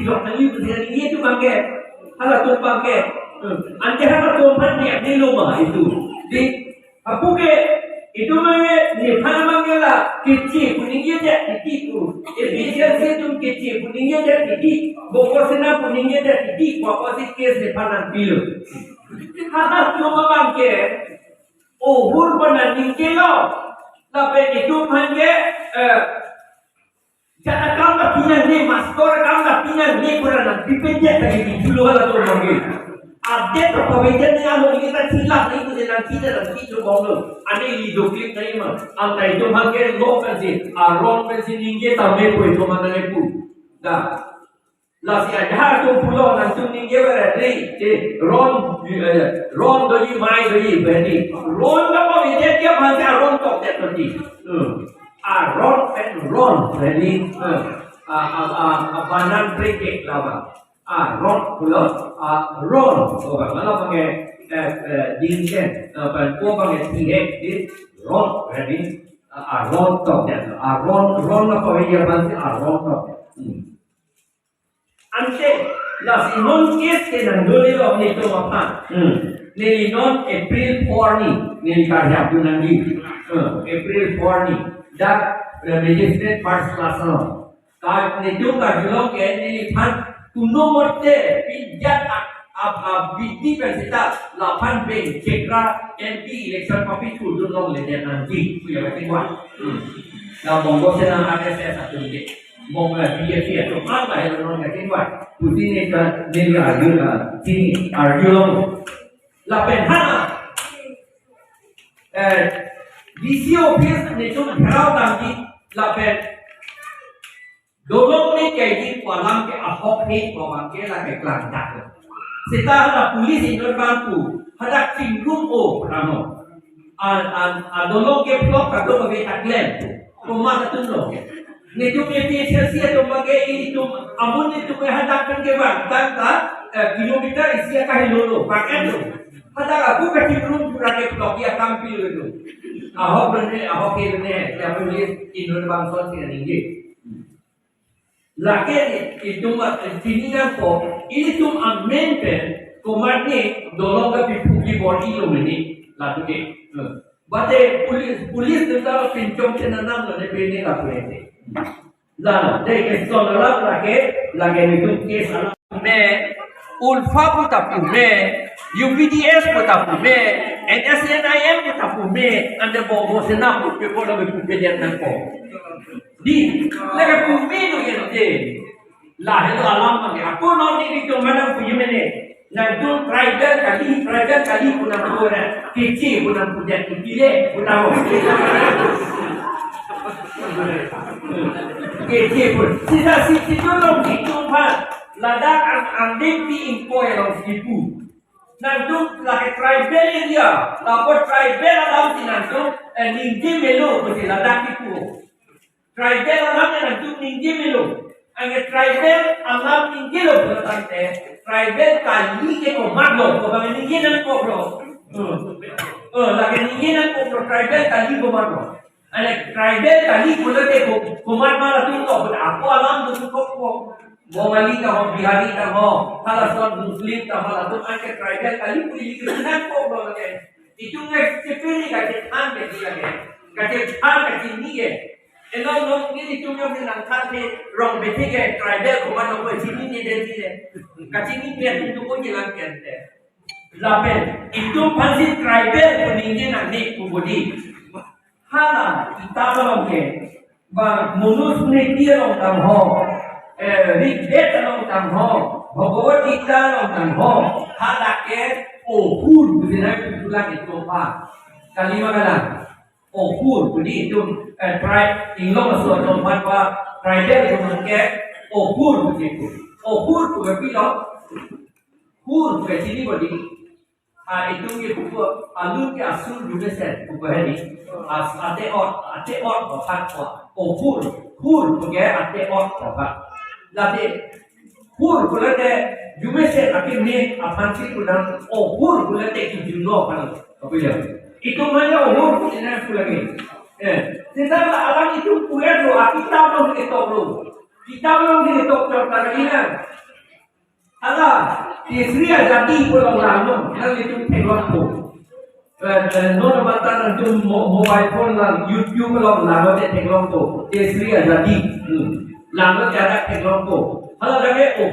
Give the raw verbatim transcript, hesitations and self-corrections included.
Lok nangji pusi ningje atum abangke. Halatum abangke. Hmm. Anke halatum aphan neli lo ma itum. Di, apuke, itum abangke, nephan abangke la, keche pu ningjedet titi pu. APHLC atum keche pu ningjedet titi. Bongo Sena pu ningjedet titi. Apotsi case nephan nangpilo. Halatum abangke, ohur pu nangningjelo. Lapen itum abangke, eh, jat akam ta pinang ne, mastor akam ta pinang ne, pura nangpipedet lagi di pulo halatum abangke. Update ta papedet ne, alo ini ta chilak ne, kude nangchida nangchithu bomlo. Ane ili doklik ne ma. Antai itum abangke lo pensi, aron pensi ningje tame pu itum anang epu. Da. Lasi ajahak atum pulo nangtum ningje vare ri, che, ron, eh, ron doji, mai doji, beni. Ron kapavedet ke aphansi aron tokdet toti. Hmm. Aron pen ron, beni. Hmm. A, a, a, a, banan preke laba. Aron pulo, aron. Ko ba, mana pakai, eh, eh, dingken, eh, pen ko pakai tihe, di, ron, beni. A, aron tokdet. Aron, ron kapavedet aphansi aron tokdet. Hmm. Anke, lasi non case ke nangdolelo nelitum aphan. Hmm. Neli non April four ni, neli karjap dun nangji. Hmm, April four ni. Dak, eh, magistrate first class no. Ka nelitum karjulong ke neliphan kuno mote pijat ap, ap, ap, bidi pen seta laphan beng chekra M P election papi chudun longledet nangji. Puya katingwan. Hmm. La Bongo Sena R S S atum ke. Mong la B J P atum an la helo non katingwan. Pusi ne ka, ne arju la, sini arjulong. Lapen ha, eh, D C office nelitum gherao damji, lapen dolong ne kaiji pu alam ke ahok he pu abangke lake klangdak. Seta hala police inut abang pu, hadak chingrum o ramo. A, a, a dolong ke plok kadokave ta klem. Komat atum lo. Nelitum APHLC atum abangke ilitum amun nelitum ke hadak pen kevang tang ta, eh, kilometer isi akahelo lo, paket lo. Hadak aku kachingrum pura ke plok ya kampil lo. Ahok lo ne, ahok ke lo ne, ya police inut bangso si ningje. Lake itum ma chini nangpo, ilitum amen pen, komat ne dolong kapiphuji bor-ilo mene, lapu ke. Hmm. Bate police, police atum ta pinchong chenanam lo ne pene lapu ke. La, de ke son alam lake, lake nelitum case alam. Me, ULFA pu ta pu me, U P D S pu ta pu me, N S C N I M pu ta pu me, ante Bongo Sena pu pe pu lo pu pe dia nangpo. Di, lake pu me no ke te. Lahelo alam abangke. Ako non nelitum mana puji mene. Nangtum tribal kali, tribal kali pu nangpu ra. Keche pu nangpudet, kile pu nang. Keche pu. Sita si situ long situ pa. Ladak ang angdeng pi ingkoi alongsi pu. Nangtum lake tribal area. Lapu tribal alam si nangtum, eh, ningje melo pusi ladak kipu. Tribal alam nangtum ningje melo. Anke tribal alam ningjelo pulo tangte, tribal kali ke komatlo, ko abang ningje nangkoklo. Hmm. Oh, lake ningje nangkoklo, tribal kali komatlo. Anke tribal kali pulote ko, komat ma latum to, ako alam tu kokpo. Bongali ta ho, Bihari ta ho, halason Muslim ta ho, latum anke tribal kali pu ili ke nangkoklo lake. Itum nge chepiri kachethan ke ti lake. Kachethan kachini ke. Eno no nelitum yo ke nangthan ke rong bete ke tribal komat nangpo chinine deti le. Kachini pe atum tu ko jelang kente. Lapen itum aphansi tribal pu ningje nangne pu bodi. Hala, kitab along ke, ba Manusmriti along tang ho, eh, Rigveda along tang ho, Bhagavad Gita along tang ho, hala ke ohur, bujinai putulang itu apa? Kalima kalang. Ohur, budi itu, eh, tribe, inglong aso atum aphan pa, tribal atum ke, ohur, bujitu. Ohur, tu pilo, hur, kachini bodi. Ah, itum ke pupo, alun ke asur jumesen, pupo hedi. As, ate ot, ate ot, bapak ko. Ohur, hur, puke ate ot, bapak. Lati, hur, pulote, jumesen, akim ne, aphansi pulang, ohur, pulote, kijunlo, kan. Apa ya? Itum hanya ohur, pulote, pulang. Eh, sehingga alam itum punya lo, ati tahu kita lo. Kitab along si ketok chot ta lagi na. Hala, Tisri Azadi pu along langnon, nanglitum theklongpo. Eh, eh, non mata nangtum mo-, mobile phone lang, YouTube along langnon te theklongpo. Tisri Azadi. Hmm. Langnon te hadak theklongpo. Hala lagi, oh.